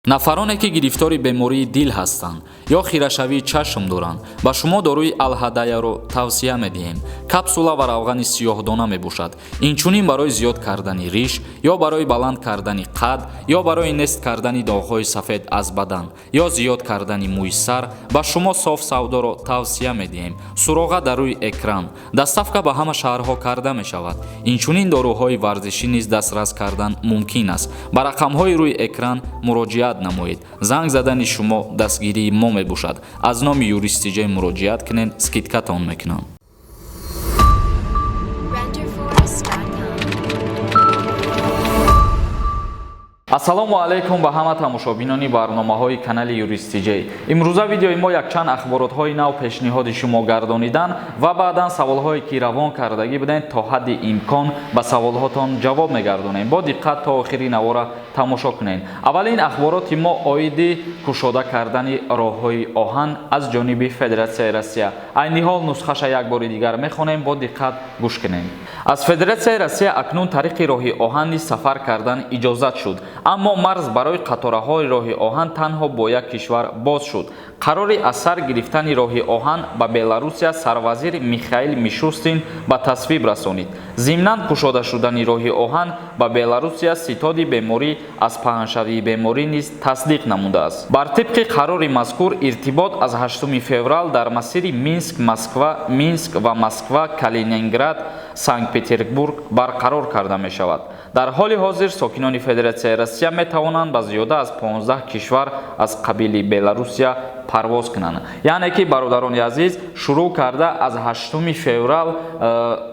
Нафароне, ки гирифтори бемории дил ҳастанд ё хирашавии чашм доранд, ба шумо доруи Алҳадаяро тавсия медиҳем. Капсула ва равғани сиёҳдона мебошад. Инчунин барои зиёд кардани риш ё барои баланд кардани қад ё барои нест кардани доғҳои сафед аз бадан ё зиёд кардани мӯи сар ба шумо Соф Савдоро тавсия медиҳем. Суроға дар рӯи экран. Доставка ба ҳама шаҳрҳо карда мешавад. Инчунин доруҳои варзишӣ низ дастрас кардан мумкин аст. Ба рақамҳои рӯи экран муроҷиат намоед. Занг задани шумо дастгирии мо мебошад. Аз номи Юристиҷай муроҷиат кунед, скидка тон мекунам. Renderforest.com. Ассалому алайкум ба ҳама тамошобинони барномаҳои канали Юристиҷей. Имрӯза видеои мо якчанд ахборотҳои нав пешниҳоди шумо гардонидан ва баъдан саволҳое, ки равон кардагӣ будем, то ҳадди имкон ба саволҳотон ҷавоб мегардонем. Бо диққат то охири навора тамошо кунед. Аввалин ахбороти мо оиди кушода кардани роҳҳои оҳан аз ҷониби Федератсияи Россия. Айни ҳол нусхаша як бори дигар мехонем, бо диққат гӯш кунем. Аз Федератсияи Россия акнун тариқи роҳи оҳан низ сафар кардан иҷозат шуд, аммо марз барои қатораҳои роҳи оҳан танҳо бо як кишвар боз шуд. Қарори аз сар гирифтани роҳи оҳан ба Беларусия сарвазир Михаил Мишустин ба тасвиб расонид. Зимнан кушода шудани роҳи оҳан ба Беларусия ситоди беморӣ аз паҳншавии беморӣ низ тасдиқ намудааст. Бар тибқи қарори мазкур, иртибот аз 8 феврал дар масири Минск, Москва, Минск ва Москва, Калининград, Санкт Петербург барқарор карда мешавад. Дар ҳоли ҳозир сокинони Федератсияи Россия метавонанд ба зиёда аз 15 кишвар аз қабили Беларусия парвоз кунанд. Яъне ки, бародарони азиз, шурӯъ карда аз 8 феврал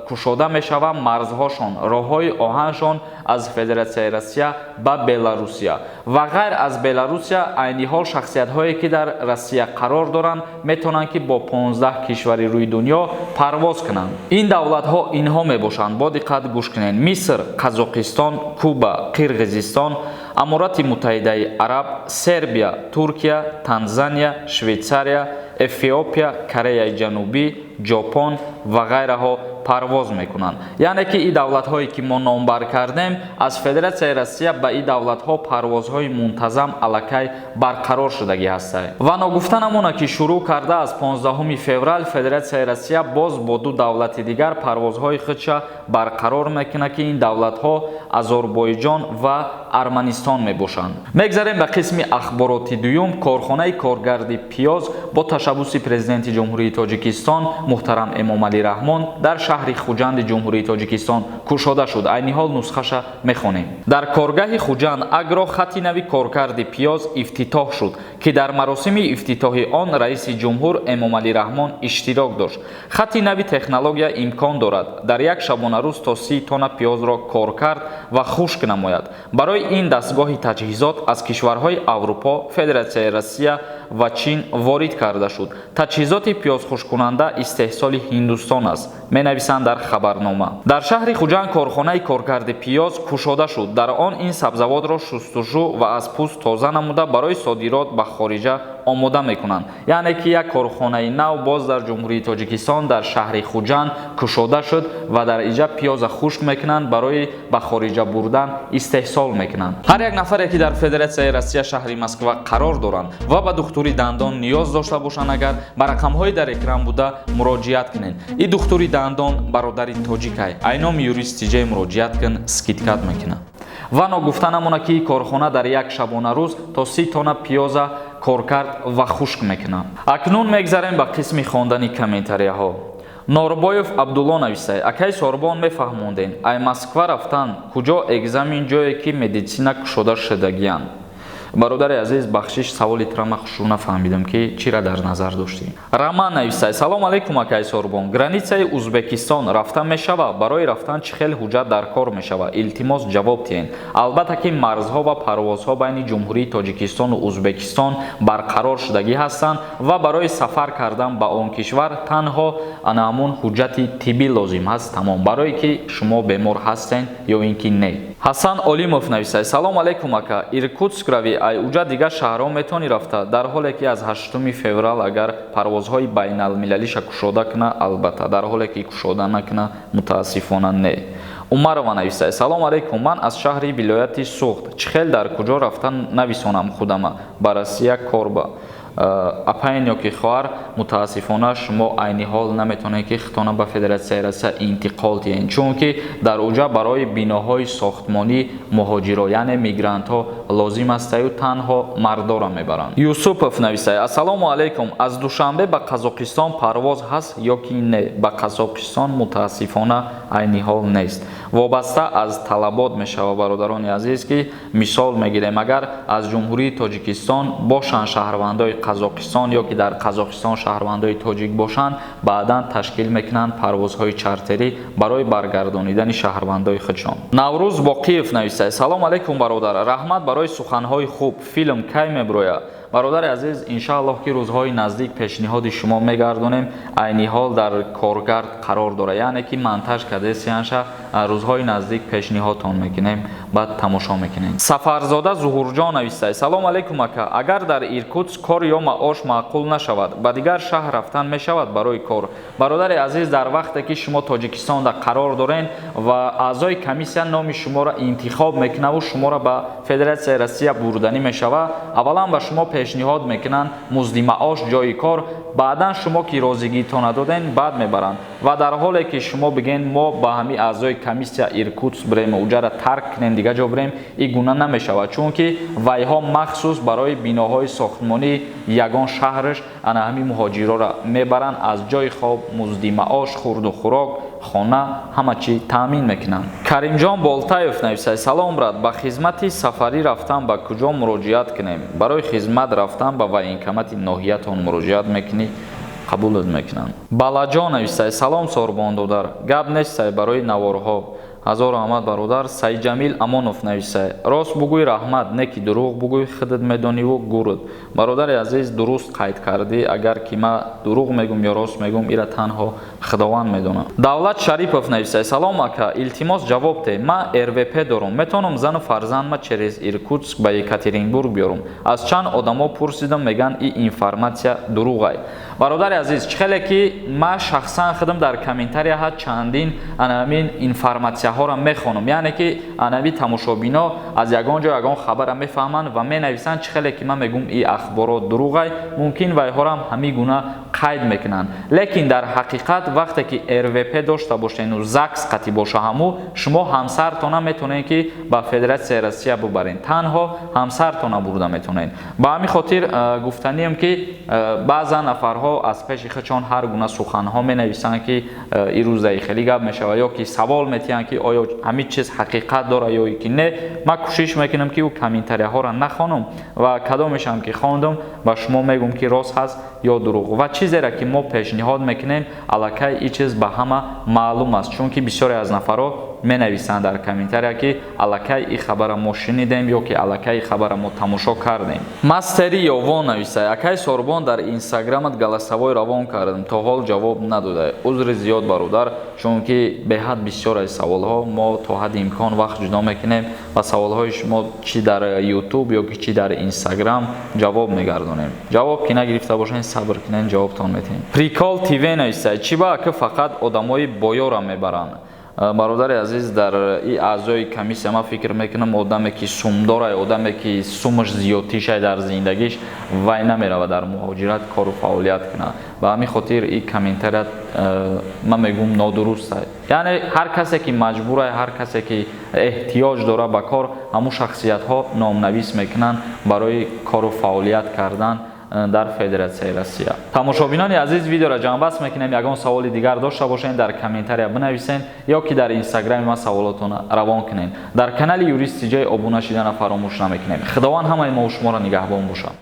кушода мешаванд марзҳошон, роҳҳои оҳаншон аз Федератсияи Россия ба Беларусия. Ва ғайр аз Беларусия, айни ҳол шахсиятҳое, ки дар Россия қарор доранд, метавонанд, ки бо 15 кишвари рӯи дунё парвоз кунанд. Ин давлатҳо инҳо мебошанд, бо диққат гӯш кунед: Миср, Қазоқистон, Куба, Қирғизистон, Аморати Муттаҳидаи Араб, Сербия, Туркия, Танзания, Швейтсария, Эфиопия, Кореяи Ҷанубӣ, Ҷопон ва ғайраҳо парвоз мекунанд. Яъне ки ин давлатҳое, ки мо номбар кардем, аз Федератсияи Россия ба ин давлатҳо парвозҳои мунтазам аллакай барқарор шудагӣ ҳастанд. Ва ногуфта намонад, ки шурӯъ карда аз 15 феврал Федератсияи Россия боз бо ду давлати дигар парвозҳои худша барқарор мекунад, ки ин давлатҳо Озарбойҷон ва Арманистон мебошанд. Мегзарем ба қисми ахбороти дуюм. Корхонаи коргарди пиёз бо ташаббуси Президенти Ҷумҳурии Тоҷикистон муҳтарам Эмомалӣ Раҳмон дар шаҳри Хуҷанди Ҷумҳурии Тоҷикистон кушода шуд. Айни ҳол нусхаша мехонем. Дар коргаҳи Хуҷанд Агро хати нави коркарди пиёз ифтитоҳ шуд, ки дар маросими ифтитоҳи он раиси ҷумҳур Эмомалӣ Раҳмон иштирок дошт. Хати нави технология имкон дорад дар як шабонарӯз то 30 тонна пиёзро коркард ва хушк намояд. Барои ин дастгоҳи таҷҳизот аз кишварҳои Аврупо, Федератсияи Россия ва Чин ворид карда шуд. Таҷҳизоти пиёзхушккунанда истеҳсоли Ҳиндустон аст, менависанд дар хабарнома. Дар шаҳри Хуҷанд корхонаи коркарди пиёз кушода шуд. Дар он ин сабзавотро шустушӯ ва аз пӯст тоза намуда, барои содирот ба хориҷа омода мекунанд. Яъне ки як корхонаи нав боз дар Ҷумҳурии Тоҷикистон дар шаҳри Хуҷанд кушода шуд ва дар иҷа пиёза хушк мекунанд, барои ба хориҷа бурдан истеҳсол мекунанд. Ҳар як нафаре, ки дар Федератсияи Россия, шаҳри Москва қарор доранд ва ба духтури дандон ниёз дошта бошанд, агар ба рақамҳои дар экран буда муроҷиат кунед. Ин духтури дандон бародари тоҷикай. Ай номи Юрист Тиҷай муроҷиат кун, скидка т мекунад. Ва ногуфта намонад, ки корхона дар як шабонарӯз то 30 тонна пиёза коркард ва хушк мекунад. Акнун мегзарем ба қисми хондани комментарияҳо. Норбоев Абдулло нависад: «Акай Сорбон, мефаҳмонден, ай Москва рафтан куҷо экзамен, ҷое ки медицина кушода шудагиянд?» Бародари азиз, бахшиш, саволи тра ма хушрӯ нафаҳмидам, ки чира дар назар доштӣ. Раман нависад: «Салом алейкум, акай Сорбон. Границаи Узбекистон рафта мешава? Барои рафтан чӣ хел ҳуҷҷат дар кор мешава? Илтимос, ҷавоб диҳен». Албатта ки марзҳо ва парвозҳо байни Ҷумҳурии Тоҷикистону Узбекистон барқарор шудагӣ ҳастанд ва барои сафар кардан ба он кишвар танҳо ана ҳамун ҳуҷҷати тиббӣ лозим ҳаст, тамом, барое ки шумо бемор ҳастен ё ин ки не. Ҳасан Олимов нависад: «Салом алейкум, ака. Иркутск равӣ, ай уҷа дигар шаҳрҳо метавонӣ рафта?» Дар ҳоле ки аз 8 феврал агар парвозҳои байналмилалиша кушода куна, албатта. Дар ҳоле ки кушода накуна, мутаассифона, не. Умарова нависад: «Салом алейкум, ман аз шаҳри вилояти Суғд. Чӣ хел, дар куҷо рафта нависонам худама ба Россия корба?» Апайн ёки хоҳар, мутаассифона, шумо айни ҳол наметавонед, ки худтона ба Федератсияи Россия интиқол диҳед, чунки дар уҷа барои биноҳои сохтмонӣ муҳоҷиро, яъне мигрантҳо лозим астаю танҳо мардора мебаранд. Юсупов нависад: «Ассалому алайкум, аз Душанбе ба Қазоқистон парвоз ҳаст ё ки не?» Ба Қазоқистон, мутаассифона, айни ҳол нест. Вобаста аз талабот мешавад, бародарони азиз, ки мисол мегирем, агар аз Ҷумҳурии Тоҷикистон бошанд шаҳрвандои Қазоқистон ё ки дар Қазоқистон шаҳрвандои тоҷик бошанд, баъдан ташкил мекунанд парвозҳои чартерӣ барои баргардонидани шаҳрвандои худшон. Наврӯз Боқиев нависад: «Салом алайкум, бародар, раҳмат барои суханҳои хуб. Филм кай меброяд?» Бародари азиз, иншааллоҳ, ки рӯзҳои наздик пешниҳоди шумо мегардонем. Айни ҳол дар коргард қарор дорад, яъне ки монтаж кардесиянша. Рӯзҳои наздик пешниҳодтон мекунем, баъд тамошо мекунем. Сафарзода Зуҳурҷон нависад: «Салом алайкум, ака, агар дар Иркутск кор ё маош маъқул нашавад, ба дигар шаҳр рафтан мешавад барои кор?» Бародари азиз, дар вақте ки шумо Тоҷикистонда қарор дорен ва аъзои комиссия номи шуморо интихоб мекунаву шуморо ба Федератсияи Россия бурданӣ мешавад, аввалан ба шумо пешниҳод мекунанд музди маош, ҷои кор. Баъдан шумо ки розигитона доден, баъд мебаранд. Ва дар ҳоле ки шумо бигӯен, мо ба ҳамин аъзои комиссия Иркутск бирем, уҷара тарк кунем, дига ҷо бирем, ин гуна намешавад, чунки вайҳо махсус барои биноҳои сохтмонии ягон шаҳраш ана ҳамин муҳоҷирора мебаранд. Аз ҷои хоб, музди маош, хурду хӯрок, хона, ҳама чӣ таъмин мекунанд. Каримҷон Болтаев нависад: «Салом, брат, ба хизмати сафарӣ рафтан ба куҷо муроҷиат кунем?» Барои хизмат рафтан ба военкомати ноҳиятон муроҷиат мекунӣ, қабулат мекунанд. Балаҷон нависад: «Салом, Сорбон додар, гап нестай барои наворҳо, ҳазору раҳмат, бародар». Сайҷамил Амонов нависад: «Рост бугӯй, раҳмат, не ки дурӯғ бугӯй, худат медониву гурд». Бародари азиз, дуруст қайд кардӣ. Агар ки ман дурӯғ мегӯм ё рост мегӯм, ира танҳо Худованд медонад. Давлат Шарипов нависад: «Салом, ака, илтимос, ҷавоб де. Ман РВП дорум, метавонам зану фарзандма через Иркутск ба Екатеринбург биёрум? Аз чанд одамо пурсидам, мегӯянд, и информатсия дурӯғай». Бародари азиз, чӣ хеле ки ман шахсан худам дар комментарияҳа чандин анамин информатсияҳоро мехонам, яъне ки анави тамошобино аз ягон ҷо ягон хабара мефаҳманд ва менависанд. Чӣ хеле ки ман мегӯм, и ахборот дурӯғай, мумкин вайҳорам ҳамин гуна қайд мекунанд. Лекин дар ҳақиқат, вақте ки РВП дошта бошену ЗАГС қатӣ боша, ҳаму шумо ҳамсартона метавонед, ки ба Федератсияи Россия бубаред. Танҳо ҳамсартона бурда метавонед. Ба ҳамин хотир гуфтанием, ки баъзан нафарҳо аз пеши худшон ҳар гуна суханҳо менависанд, ки ирӯзаи хеле гап мешавад, ё ки савол метиҳанд, ки оё ҳамин чиз ҳақиқат дорад ё ки не. Ман кӯшиш мекунам, ки ӯ комментарияҳоро нахонам ва кадомешам ки хондам, ба шумо мегӯм, ки рост ҳаст ё дурӯғ. Ва чизере ки мо пешниҳод мекунем, аллакай ин чиз ба ҳама маълум аст, чунки бисёре аз нафарҳо менависанд дар комментария, ки аллакай ин хабара мо шунидем ё ки аллакай ин хабара мо тамошо кардем. Мастери Ёвон нависад: «Акай Сорбон, дар Инстаграмат голосовой равон кардам, то ҳол ҷавоб надода». Узри зиёд, бародар, чунки беҳад бисёр аз саволҳо. Мо то ҳадди имкон вақт ҷудо мекунем ва саволҳои шумо чӣ дар Ютуб ё ки чӣ дар Инстаграм ҷавоб мегардонем. Ҷавоб ки нагирифта бошед, сабр кунед, ҷавобтон метиҳем. Прикол ТВ нависад: «Чӣ ба ака фақат одамои боёра мебаранд?» Бародари азиз, дар и аъзои комиссия, ман фикр мекунам, одаме ки сумдорай, одаме ки сумаш зиёдтишай дар зиндагиш, вай намерава дар муҳоҷират кору фаъолият кунад. Ба ҳамин хотир и комментария, ман мегӯм, нодурустай. Яъне ҳар касе ки маҷбурай, ҳар касе ки эҳтиёҷ дорад ба кор, ҳамун шахсиятҳо номнавис мекунанд барои кору фаъолият кардан дар Федератсияи Россия. Тамошобинони азиз, видеоро ҷамъбаст мекунем. Ягон саволи дигар дошта бошед, дар комментария бинависед ё ки дар Инстаграми ман саволотонро равон кунед. Дар канали Юрист Тиҷай обуна шидана фаромӯш намекунем. Худованд ҳамаи мо шуморо нигаҳбон бошад.